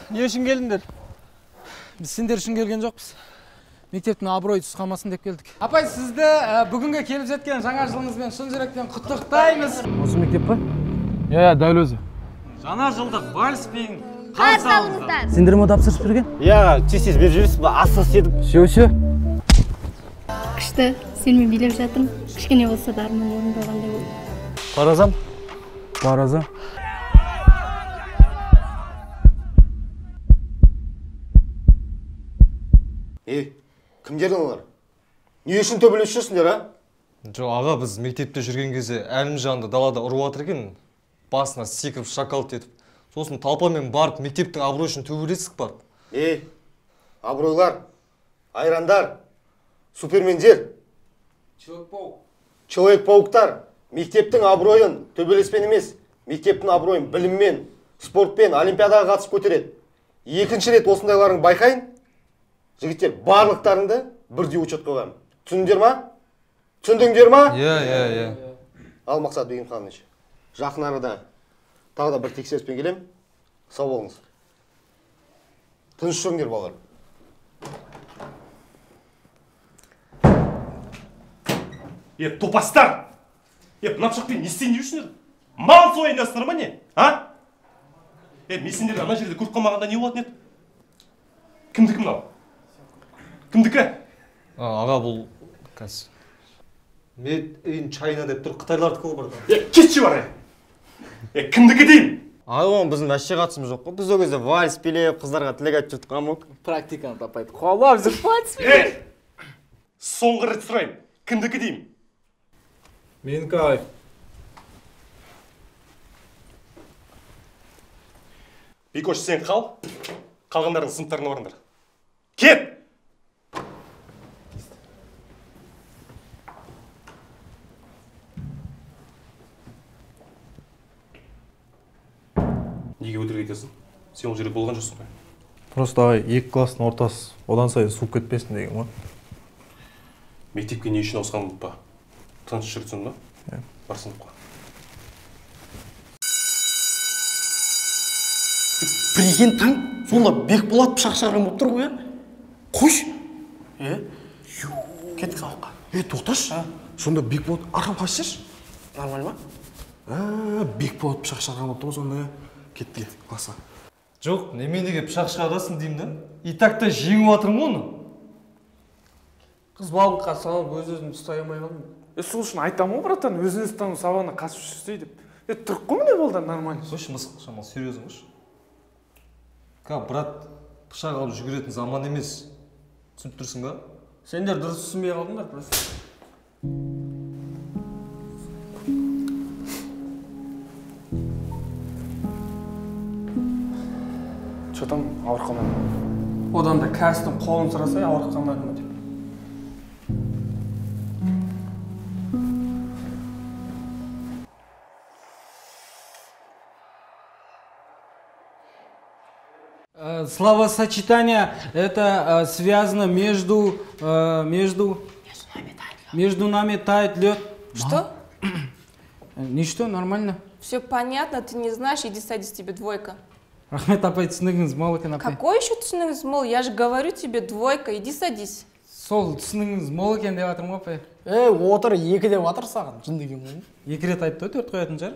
Не үшін келдіңдер? Біз сендер үшін келген жоқпыз. Мектептің абыройы түсіп қалмасын деп келдік. Апай, сізді бүгінгі келіп жеткен жаңа жылыңызбен шын жүректен құттықтаймыз. Осы мектеп па? Иә, дәл өзі. Жаңа жылдық вальспен қарсы алыңыздар. Сендер ме тапсырыс берген? Иә, тез-тез беріп жібересіз ба? Асығыс едік. Все, все. Күшті, сенімен билеп жатырмын. Кішкене болса да арман орындалғандай болды. Паразам? Паразам. Ей, кімдердің олар? Не үшін төбелесіп жүрсіңдер, а? Жоқ, аға, біз мектепте жүрген кезде Әлімжанды далада ұрып жатыр екен, басына секіріп шакалт етіп. Сосын толпамен барып мектептің абыройы үшін төбелестік барып. Ей, абыройлар, айрандар, супермендер, Человек-пауктар, мектептің абыройын төбелеспен емес, мектептің абыройын біліммен, спортпен, олимпиадаға қатысып көтереді. Екінші рет осындайларың байқайын. Жігіттер, барлықтарыңды бірдей учетқа қоямын. Түсіндіңдер ма? Түсіндіңдер ма? Иә, иә, иә. Ал, Мақсат Бегімханович, жақын арада тағы да бір тексеріспен келем. Сау болыңыз. Тыныш жүріңдер, балалар. Е, топастар! Е, мына пышақпен не істейін деп жүрсіңдер? Мал сойын дейсіңдер ма не? А? Е, мен сендерді ана жерде көріп қалмағанда не болатын еді? Кімдікі мынау? Кімдікі? Аға, бұл қазір. Made in China деп тұр, қытайлардікі ғой бір. Е, кетші бар, е! Е, кімдікі деймін? Аға, оған біздің вообще қатысымыз жоқ қой. Біз ол кезде вальс билеп, қыздарға тілек айтып жүрдік, амок. Практиканы тапайды. Қуалап жүр вальс билеп. Е, соңғы рет сұраймын. Кімдікі деймін? Менікі, ағай. Бекош, сен қал. Қалғандарың сыныптарына барыңдар. Кет! Неге өтірік айтасың? Сен ол жерде болған жоқсың ғой. Просто ағай, екі класстың ортасы одан сайын суып кетпесін деген ғой. Мектепке не үшін ауысқанын ұмытпа. Тыныш жүрсің ба? Иә. Бар сыныпқа. Біреген таң сонда Бекболат пышақ шығарған болып тұр ғой, ә? Қойшы. Е? Кеттік сабаққа. Е, тоқташы. Сонда Бекболат арқам қашсайшы. Нормально ма? А, Бекболат пышақ шығарған болып тұр ғой сонда. Кеттік классқа. Жоқ, неменеге пышақ шығарасың деймін да. И так та жеңіп жатырмын ғой оны. Қыз балыққа салып өз-өзімді ұстай алмай қалдым. Е, сол үшін айтамын ғой, братан, өзін өзі тану сабағына қатысып жүрсей деп. Е, тұрып қой міне балдар нормально. Қойшы, мысық, шамалы серьезно қойшы. Ка, брат, пышақ алып жүгіретін заман емес. Түсініп тұрсың ба? Сендер дұрыс түсінбей қалдыңдар просто. Че там, ауырып қалмадың ба? Одан да кәрістің қолын сұрасай, ауырып қалмадың ба деп. Словосочетание это связано между нами тает лед. Что? Ничто, нормально. Все понятно, ты не знаешь, иди садись, тебе двойка. Рахмет, апай, түсінігіңіз мол екен, апай. Какой еще түсінігіңіз мол? Я же говорю тебе двойка, иди садись. Сол түсінігіңіз мол екен деп жатырмын ғой, апай. Е, отыр, екі деп жатыр саған, жын деген ғой. Екі рет айтты ғой, төрт қоятын шығар.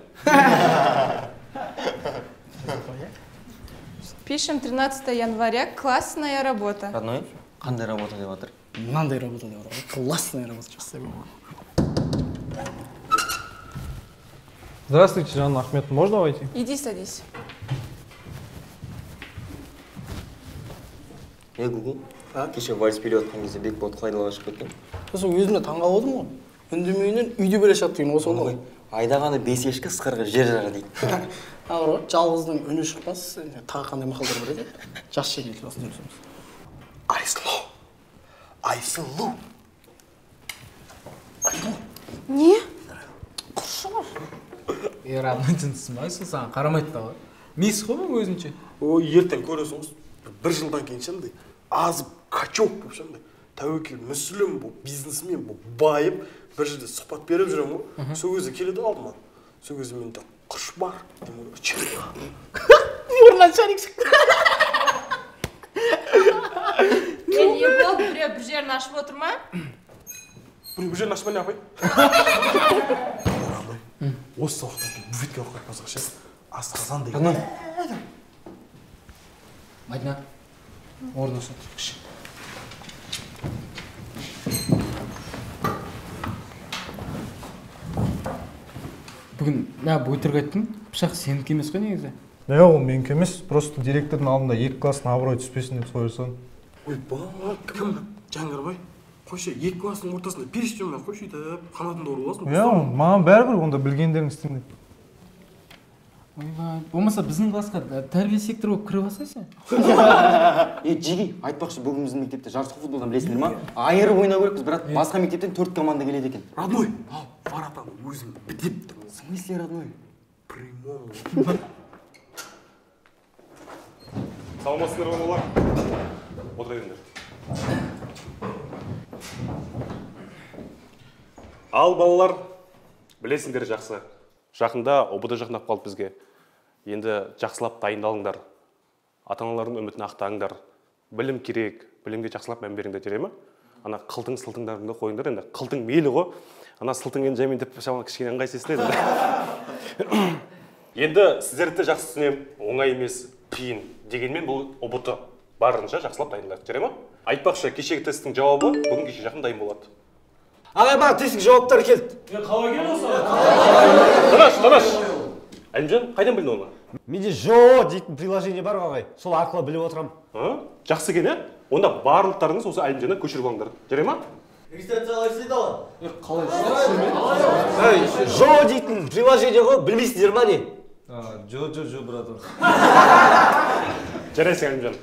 Пишем 13 января, классная работа. Родной, қандай работа деп жатыр? Мынандай работа деп жатыр. Классная работа жасаймын. Здравствуйте, Жанна Ахмед, можно войти? Иди садись. Е, Гугл, кеше вальс билеп жатқан кезде Бекболат қалай далаға шығып кеткен? Сосын өзім де таңғалып отырмын ғой. Үндемегеннен үйде бере шығады деген осы ғой. Айдағаны бес ешкі, ысқырығы жер жара дейді. Ағыр ғой, жалғыздың үні шықпас, тағы қандай мақалдар бар еді? Жас жеңіл осындай сөз. Айсұлу! Айсұлу! Айсұлу! Не? Құршы ғой. Е, родной, жындысың ба? Айсұлу саған қарамайды да ғой. Мисс қой бұл өзінше. Ой, ертең көресің ғой. Бір жылдан кейін ше андай азып качок болып ше андай тәуекел мүсілім болып, бизнесмен болып байып, бір жерде сұхбат беріп жүремін ғой. Сол кезде келеді алдыма. Сол кезде менде құрыш бар деймін ғой. Мұрнынан шарик шықты. Не болды, біреу бір жерін ашып отыр ма? Біреу бір жерін ашып не, апай? Осы сабақтан кейін буфетке барып қайтпасақ ше? Асқазан деген. Мадина, орын осы кіші. Бүгін мә өтірік айттың, пышақ сенікі емес қой негізі. Не, ол менікі емес, просто директордың алдында екі класстың абыройы түспесін деп солай жасадым. Ойбай, кім? Жаңғырбай, қойшы, екі класстың ортасында періште болмай қойшы, өйтіп қанатыңды ұрып аласың. Иә, маған бәрібір, онда білгендерің істеймін деп. Ойбай, болмаса біздің классқа тәрбие секторы болып кіріп алсайсың. Е, Жиги, айтпақшы, бүгін біздің мектепте жарыс футболдан білесіңдер ма? Айырып ойнау керекпіз, брат. Басқа мектептен 4 команда келеді екен. Родной, варатаны өзім бітеп тұрмын. В смысле, родной? Прямом. Саламатсыздар ма, балалар? Отыра беріңдер. Ал балалар, білесіңдер жақсы. Жақында ҰБТ жақындап қалды бізге. Енді жақсылап дайындалыңдар. Ата-аналардың үмітін ақтаңдар. Білім керек, білімге жақсылап мән беріңдер, жарай ма? Ана қылтың сылтыңдарыңды қойыңдар. Енді қылтың мейлі ғой. Ана сылтың енді жаймен деп шамалы кішкене ыңғайсыз естіледі. Енді сіздерді жақсы түсінемін, оңай емес, қиын. Дегенмен бұл ҰБТ барынша жақсылап дайындалайық, жарай ма? Айтпақшы, кешегі тесттің жауабы бүгін кешке жақын дайын болады. Ағай, маған тесттің жауаптары келді. Қалай келді осы? Тыныш, тыныш. Әлімжан, қайдан білдің оны? Менде ЖО дейтін приложение бар ағай. Сол арқылы біліп отырамын. Жақсы екен, ә? Онда барлықтарыңыз осы Әлімжаннан көшіріп алыңдар. Жарай ма? Регистрация қалай істейді ол? Қалай істейді? ЖО дейтін приложение ғой, білмейсіздер ма не? Жо, жо, жо, братан. Жарайсың, Әлімжан.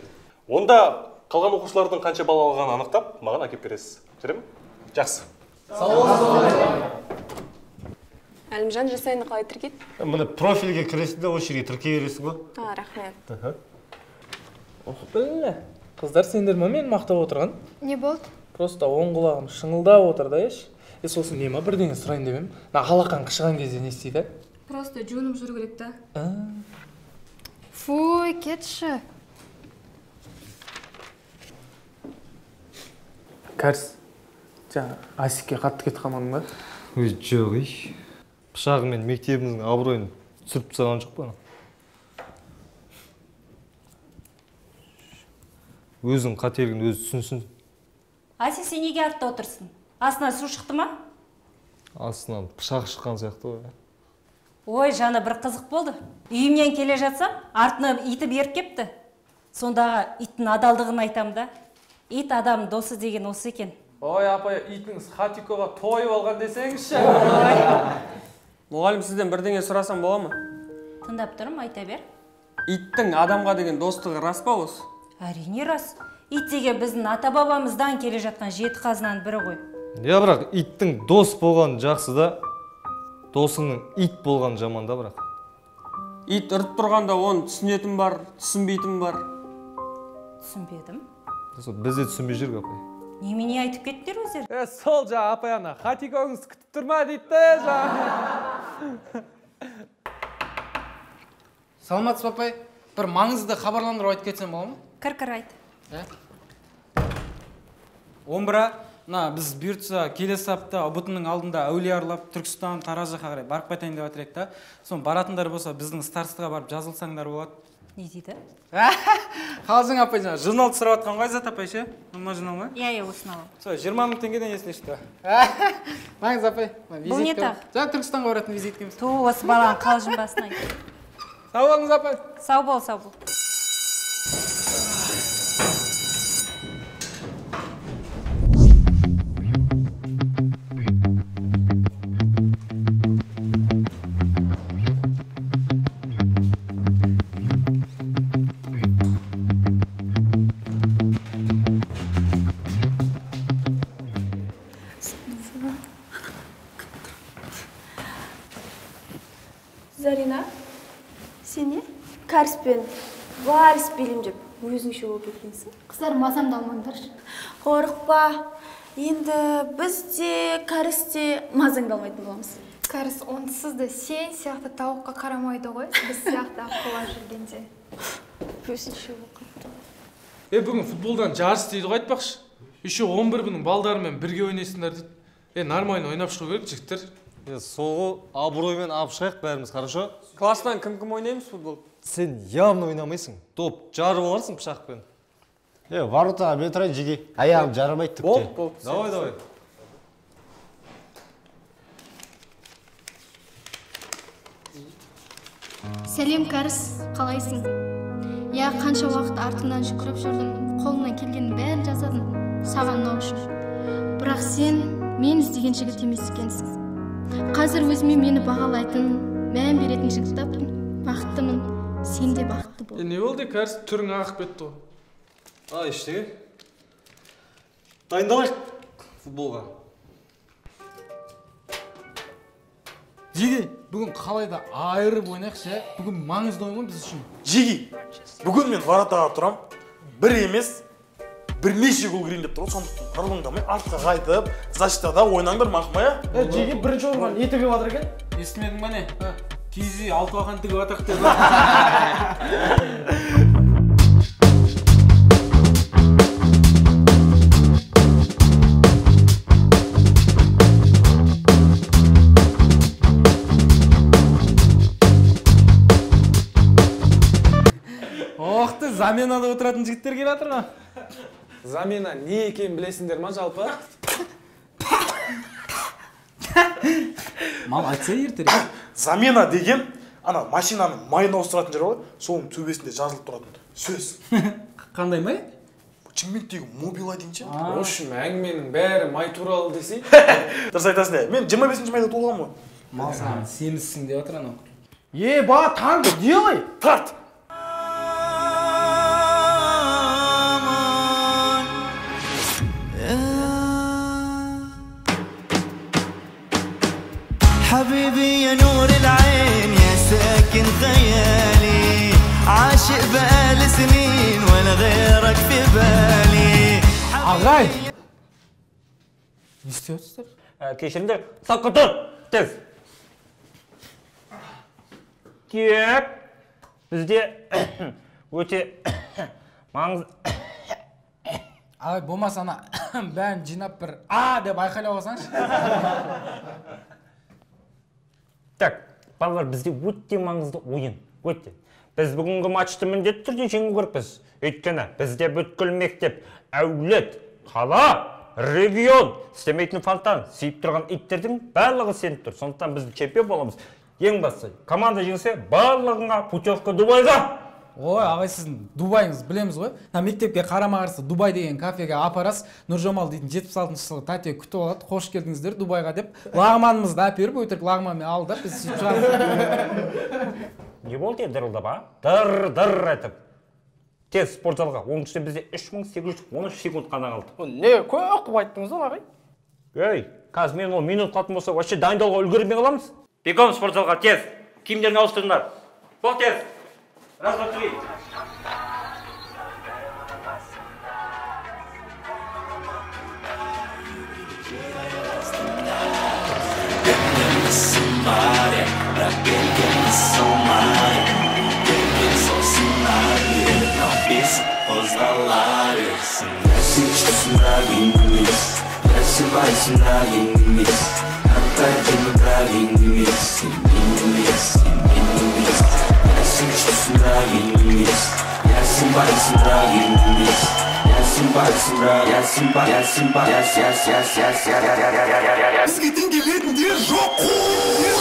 Онда қалған оқушылардың қанша балл алғанын анықтап, маған әкеп бересіз. Жарай ма? Жақсы. Әлімжан, жасайны қалай тіркейді? Міне профильге кіресің де, осы жерге тіркей бересің ғой. А, рахмет. Ох, білі. Қыздар, сендер ма мені мақтап отырған? Не болды? Просто оң құлағым шыңылдап отыр да еш. Сосын не ма, бірдеңе сұрайын деп едім. Мына алақан қышыған кезде не істейді? Просто жуынып жүру керек та. Фуй, кетші. Кәріс, жаңа Асикке қатты кетіп қалмадың ба? Өй, жоқ, ей. Пышағымен мектебіміздің абыройын түсіріп тастаған жоқ па? Өзің қателігін өзі түсінсін. Ася, сен неге артта отырсың? Астынан су шықты ма? Астынан пышақ шыққан сияқты ғой. Ой, жаны бір қызық болды. Үйімнен келе жатсам, артынан иті беріп кепті. Сондағы иттің адалдығын айтам да. Ит адам досы деген осы екен. Ой, апай, итіңіз хатикоға тойып алған десеңізші. Мұғалім, сізден бірдеңе сұрасам бола ма? Тыңдап тұрмын, айта бер. Иттің адамға деген достығы рас па осы? Әрине рас. Ит деген біздің ата-бабамыздан келе жатқан жеті қазынаның бірі ғой. Иә, бірақ иттің дос болғаны жақсы да, досыңның ит болғаны жаман да бірақ. Ит ұрып тұрғанда оны түсінетін бар, түсінбейтін бар. Түсінбедім. Біз де түсінбей жүрік, апай. Немене айтып кеттіңдер өздері? Сол жаңа апай ана, хатикоңыз күтіп тұр ма дейді де жаңа. Саламатсыз ба, апай? Бір маңызды хабарландыру айтып кетсем бола ма? Кір-кір айт. Омбыра, мына біз бұйыртса келесі апта ҰБТ-ның алдында әулие аралап Түркістан, Тараз жаққа қарай барып қайтайын деп жатыр едік та. Соны баратындар болса біздің старостыға барып жазылсаңдар болады. Не дейді? Қалжың апай, жаңа журнал сұрап жатқан ғой Айзат апай ше? Мына журнал ма? Иә, иә, осыны аламын. Сол 20 мың теңгеден есіне шықты. Маңыз апай, бұл не тағы? Жаңа Түркістанға баратын визиткамыз. Ту, осы баланың қалжың басын айт. Сау болыңыз апай. Сау бол, сау бол. Зарина, сен не? Кәріспен вальс билеймін деп өзіңше болып кеткенсің. Қыздар, мазамды алмаңдаршы. Қорықпа. Енді біз де, кәріс те мазаңды алмайтын боламыз. Кәріс онсыз да сен сияқты тауыққа қарамайды ғой, біз сияқты аққуа жүргенде. Өзіңше болып кетті. Бүгін футболдан жарыс дейді ғой айтпақшы. Еще 11-нің балдарымен бірге ойнайсыңдар дейді. Нормально ойнап шығу керек, жігіттер. Сол абыроймен алып шығайық бәріміз, хорошо? Класстан кім-кім ойнаймыз футбол? Сен явно ойнамайсың. Топ жарып аларсың пышақпен. Воротаға мен тұрайын, жеге. Аяғым жарамайды түкте. Болды, болды. Давай, давай. Сәлем, Кәріс, қалайсың? Я қанша уақыт артынан жүгіріп жүрдім, қолымнан келгеннің бәрін жасадым, саған ұнау үшін. Бірақ сен мен іздеген жігіт емес екенсің. Қазір өзіме мені бағалайтын, мән беретін жігіт таптым. Бақыттымын, сен де бақытты бол. Не болды, Кәріс, түрің ағып кетті ғой. Ештеңе. Дайындалайық футболға. Жеге, бүгін қалай да айырып ойнайықшы, бүгін маңызды ойын ғой біз үшін. Жеге, бүгін мен воротаға тұрам, бір емес, бірнеше гол кірейін деп тұр, сондықтан ырылыңдамай артқа қайтып, защитада ойнаңдар мақмая. Жеге бірінші орынға не тігіп жатыр екен? Естімедің ба не? Киіз үй алты бақан тігіп жатыр деп. Заменада отыратын жігіттер келе жатыр ма? Замена не екенін білесіңдер ма жалпы? Мал айтса ертерек. Замена деген ана машинаның майын ауыстыратын жер бар, соның төбесінде жазылып тұратын сөз. Қандай май? Шымкенттегі Мобила дейінші. В общем, әңгіменің бәрі май туралы десей. Дұрыс айтасың, мен 25 майда туылғанмын ғой. Мал саған семізсің деп жатыр анау. Еба, танго делай! Тарт! حبيبي يا نور العين يا ساكن خيالي عاشق بقالي سنين ولا غيرك في بالي. Ағай! Не істеп отырсыздар? Кешіріңдер, саққа тұр, тез. Кеп, бізде өте маңыз... Ағай, болмаса ана бәрін жинап бір а деп айқайлап алсаңшы. Так, балалар, бізде өте маңызды ойын, өте. Біз бүгінгі матчты міндетті түрде жеңу керекпіз. Өйткені бізде бүткіл мектеп, әулет, қала, регион, істемейтін фонтан, сүйіп тұрған иттердің барлығы сеніп тұр. Сондықтан біз чемпион боламыз. Ең бастысы, команда жеңсе, барлығыңа путевка Дубайға. Ой, ағай, сіздің Дубайыңыз білеміз ғой. Мына мектепке қарама-қарсы Дубай деген кафеге апарасыз, Нұржамал дейтін 76 жылғы тәте күтіп алады, қош келдіңіздер Дубайға деп. Лағманымызды әперіп, өтірік лағманмен алдап, біз сөйтіп шығамыз. Не болды дырылдап, а? Дыр-дыр етіп. Тез спортзалға, оның ішінде бізде 3813 секунд қана қалды. Не, көп қылып айттыңыз ғой, ағай? Ей, қазір мен ол минут қалатын болса, вообще дайындалуға үлгермей қаламыз. Бегом спортзалға, тез. Киімдерін ауыстырыңдар. Бол тез. Раз, два, три. Бізге тең келетіндер жоқ қой.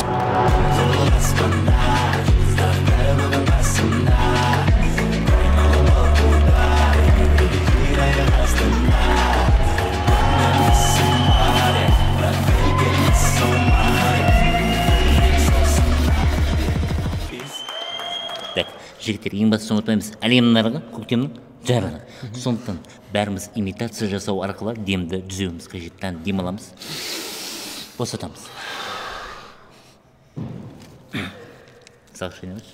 Так, жігіттер, ең бастысы ұмытпаймыз, әлем нарығы көктемнің жарығы. Сондықтан бәріміз имитация жасау арқылы демді түзеуіміз қажет. Дем аламыз, босатамыз. Сақ шайнай бер.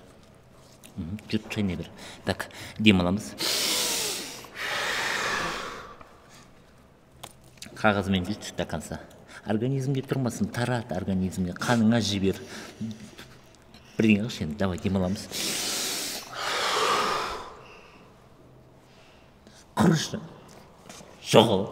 Жұт шайнай бер. Так, дем аламыз. Қағазымен жұт до конца. Организмге тұрмасын, тарат организмге, қаныңа жібер. Бірдеңе қылшы енді, давай дем аламыз. Құрышы. Жоғал.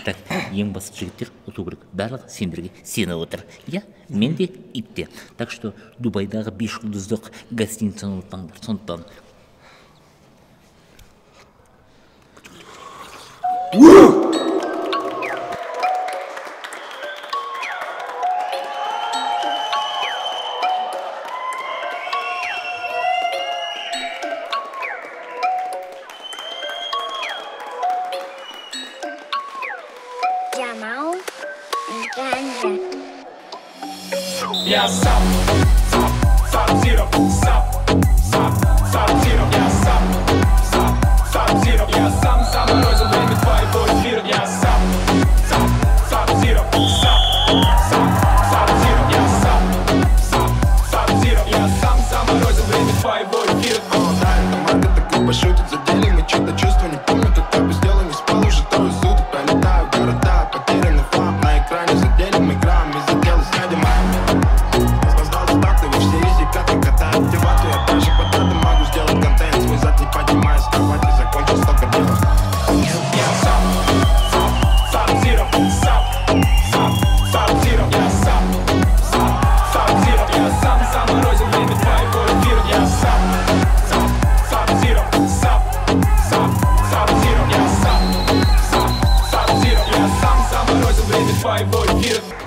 Так, ең басты жігіттер ұту керек. Барлығы сендерге сеніп отыр. Иә, мен де, ит те. Так что Дубайдағы 5 жұлдыздық гостиницаны ұмытпаңдар. Сондықтан Я сам, сам, сам, зиро, сам, сам, сам, зиро, я сам, сам, сам, зиро, я сам заморозил время твоего эфира. Я сам, сам, сам, зиро, сам, сам, сам, зиро, я сам, сам, сам, зиро, я сам заморозил время твоего эфира. Молодая команда так глупо шутит, задели мы чё-то чувства, не помню, как я без дела не спал уже трое суток. Пролетаю города, потерянный флаг на экране, задели мы грамм и задел сядем.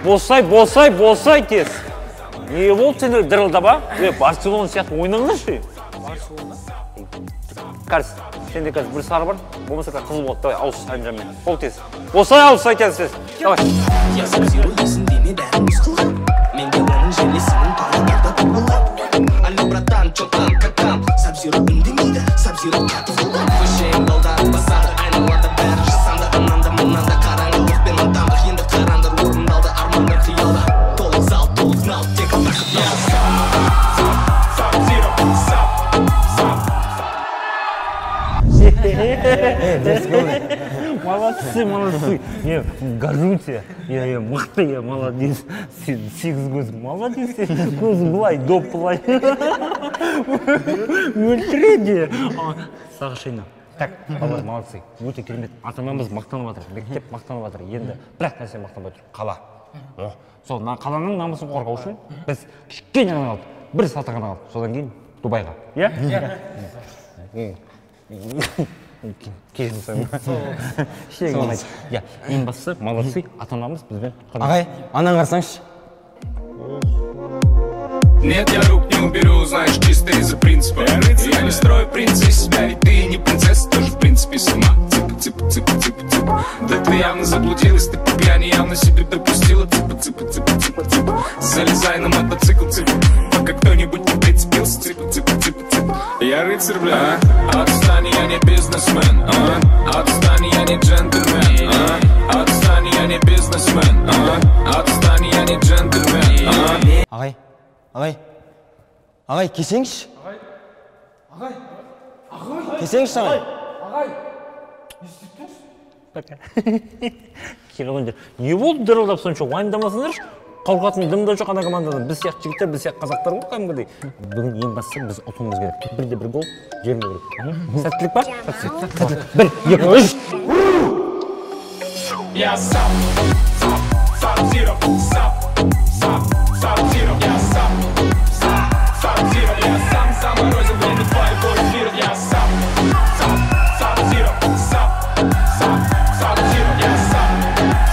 Болсай, болсай, болсай тез. Не болды сендер дырылдап, а? Барселона сияқты ойнаңдаршы. Барселона? Кәріс, сенде қазір бір сары бар, болмаса қызыл болады. Давай, ауыз Әлімжанмен. Бол тез. Болсай, ауыз тез, тез. Давай. Я Сабзиро есімдеме бәрін өз қылған. Менде оның желесінің павлодарда табылған. Алло, братан, чё там, как там? Сабзиро үндемейді, Сабзиро қатты болған. Көшем балдар басады, айналада бәрі жасанды. Анан да, мынан да қараңғылық пен надандық. Енді қараңдар орындалды армандар қиялда. Толық зал, толық нал, тек бақыт. Я сам, сам, Сабзиро, сам, сам. Молодцы, молодцы. Я горжусь. Я мықты, я молодец. Сен сегіз көз, молодец. Көз былай, доп былай. Өлтіреді. Сағышайна. Так, балалар, молодцы. Өте керемет. Ата-анамыз мақтанып жатыр, мектеп мақтанып жатыр. Енді бір ақ нәрсе мақтанбай тұр. Қала. Сол қаланың намысын қорғау үшін біз кішкене ғана қалдық. Бір саты ғана қалдық. Содан кейін Дубайға. Иә? Иә. Кешірім сұраймын. Иә, ең бастысы, молодцы, ата-анамыз бізбен. Ағай, ананы қарасаңшы. Нет, я рук не уберу, знаешь, чисто из-за принципа. Я не строю принца из себя, ведь ты не принцесса, тоже в принципе сама. Цыпа, цыпа, цыпа, цыпа, цыпа. Да ты явно заблудилась, ты по пьяни явно себе допустила. Цыпа, цыпа, цыпа, цыпа, цыпа. Залезай на мотоцикл, цыпа, пока кто-нибудь не прицепился. Цыпа, цыпа, цыпа, цыпа. Я рыцарь, бля, а? Отстань, я не бизнесмен, а? Отстань, я не джентльмен, а? Отстань, я не бизнесмен, а? Отстань, я не джентльмен, а? Ағай, ағай, ағай, кесеңізші. Ағай, ағай, ағай. Кесеңізші, ағай. Ағай, не істеп тұрсыз? Келгендер, не болды дырылдап сонша, уайымдамасаңдаршы. Қорқатын дым да жоқ ана командадан. Біз сияқты жігіттер, біз сияқты қазақтар ғой кәдімгідей. Бүгін ең бастысы біз ұтуымыз керек. Бірде бір гол жібермеу керек. Сәттілік па? Сәттілік. 1, 2, 3. Я сам, сам, Сабзиро, сам, сам, Сабзиро, я сам, сам, Сабзиро, я сам заморозил время твоего эфира. Я сам, сам, Сабзиро, сам, сам, Сабзиро, я сам,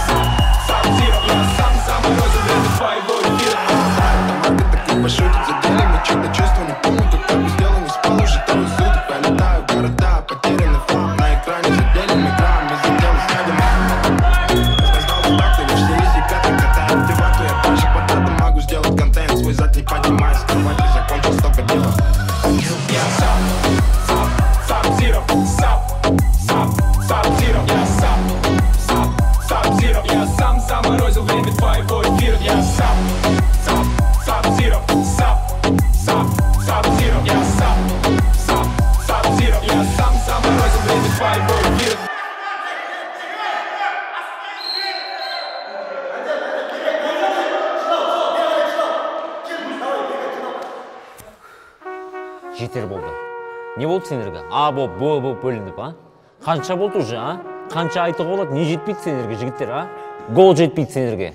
сам, Сабзиро, я сам заморозил время твоего эфира. Команда так глупо шутит, задели мы чё-то чувства, не помню, как я без дела не спал уже трое суток. Пролетаю города, потерянный флаг на экране, задели мы грамм, и задел сядем. Свой зад не поднимай, с кровати закончил столько дела. Я сам, сам, Сабзиро, сам, сам, Сабзиро, я сам, сам, Сабзиро, я сам заморозил время твоего эфира. Я сам, сам, Сабзиро, сам, сам, Сабзиро, я сам, сам, Сабзиро, я сам заморозил время твоего эфира. Жетер болды. Не болды сендерге? А болып, Б болып бөлініп, а? Қанша болды уже, а? Қанша айтуға болады, не жетпейді сендерге, жігіттер, а? Гол жетпейді сендерге.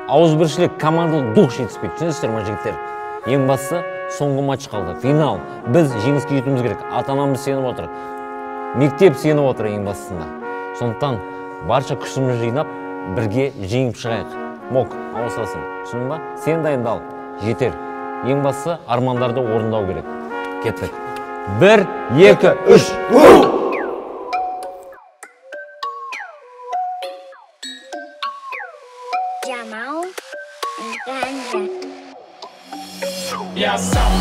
Ауызбіршілік, командалық дух жетіспейді, түсінесіздер ма, жігіттер? Ең бастысы, соңғы матч қалды, финал. Біз жеңіске жетуіміз керек. Ата-анамыз сеніп отыр. Мектеп сеніп отыр ең бастысында. Сондықтан барша күшімізді жинап, бірге жеңіп шығайық. Мок, ауысасың, түсіндің ба? Сен дайындал, жетер. Ең бастысы, армандарды орындау керек. Кеттік. 1, 2, 3. Я сам,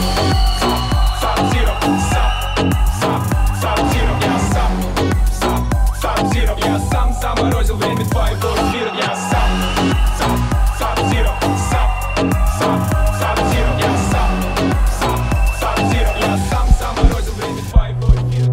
сам, Саб-Зиро, сам, сам, Саб-Зиро. Я сам, сам, Саб-Зиро. Я сам заморозил время твоего эфира. Я сам, сам, Саб-Зиро, сам, сам, Саб-Зиро. Я сам, сам, Саб-Зиро. Я сам заморозил время твоего эфира.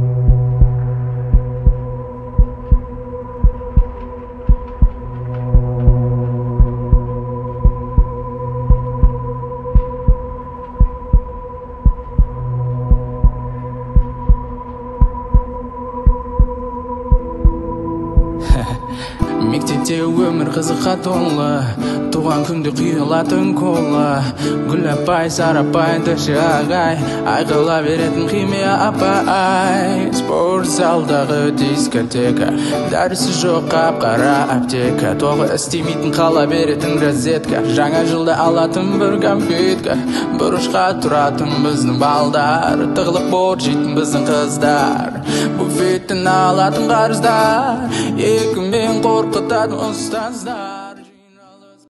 Мектепте өмір қызыққа толы, туған күнде құйылатын кола. Гүл апай, Сара апай, Дәші ағай, айқала беретін химия апай. Спорт залдағы дискотека, дәрісі жоқ қап-қара аптека. Тоғы істемейтін қала беретін розетка, жаңа жылда алатын бір конфетка. Бұрышқа тұратын біздің балдар, тығылып бор жейтін біздің қыздар. Буфеттен алатын қарыздар, екімен қорқытатын ұстаздар.